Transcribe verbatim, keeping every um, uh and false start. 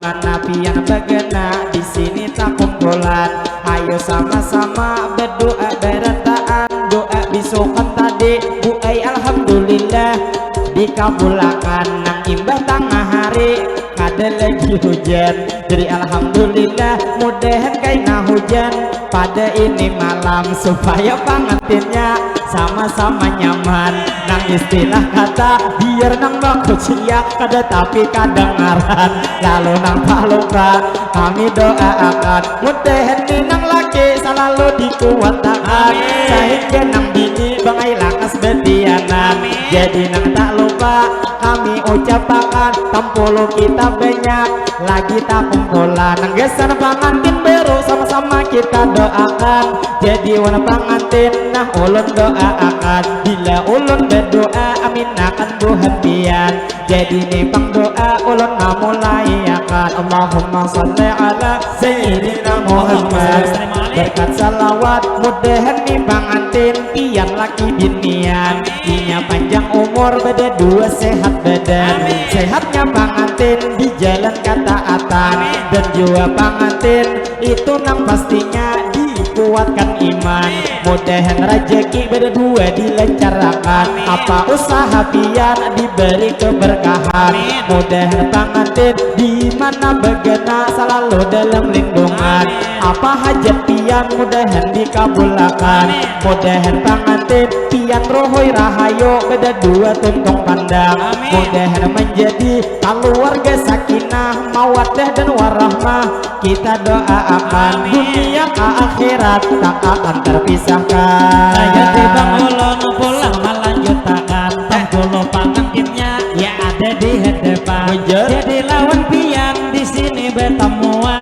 Mana pian bagana di sini takumpulan. Ayo sama-sama berdoa berataan. Doa bisukan tadi buai alhamdulillah dikabulakan. Nang imbah tangah hari kada lagi hujan. Jadi alhamdulillah mudahan kaina hujan. Pada ini malam supaya pangantinnya sama-sama nyaman. Nang istilah kata biar nang baku ciak kada tapi kadangaran. Lalu nang paluka kami doaakan mudahan ni nang laki salalu dikuatakan. Amin. Sahingga nang bini bangai lakas betianan. Amin. Jadi nang tak lupa kami ucapakan tampulu kita banyak lagi takumpulan. Nang gasan pangantin baru sama-sama kita doakan. Jadi wan pangantin nah ulun doaakan. Bila ulun berdoa amin akan buhan pian. Jadi ni pang doa ulun mamulaiakan. Allahumma salli ala Sayyidina Muhammad. Berkat salawat mudahan ni pangantin pian laki binian. Inya panjang umur bada dua sehat badan. Amin. Sehatnya pangantin di jalan kataatan. Amin. Dan jua pangantin itu nang pastinya dikuatkan iman. Amin. Mudahan rajaki bada dua dilancarakan. Amin. Apa usaha pian diberi keberkahan. Amin. Mudahan pangantin di mana bagana salalu dalam lindungan. Amin. Apa hajat pian mudahan dikabulakan. Amin. Mudahan pangantin pian ruhui rahayu bada dua tuntung pandang. Amin. Mudahan menjadi keluarga sakinah mawadah dan warahmah. Kita doaakan. Amin. Dunia ka akhirat tak akan terpisahkan. Ayo timbang ulun pulang melanjutakan tampulu pangantinnya ya ada di hadapan. Bujur. Jadi lawan pian di sini bertemu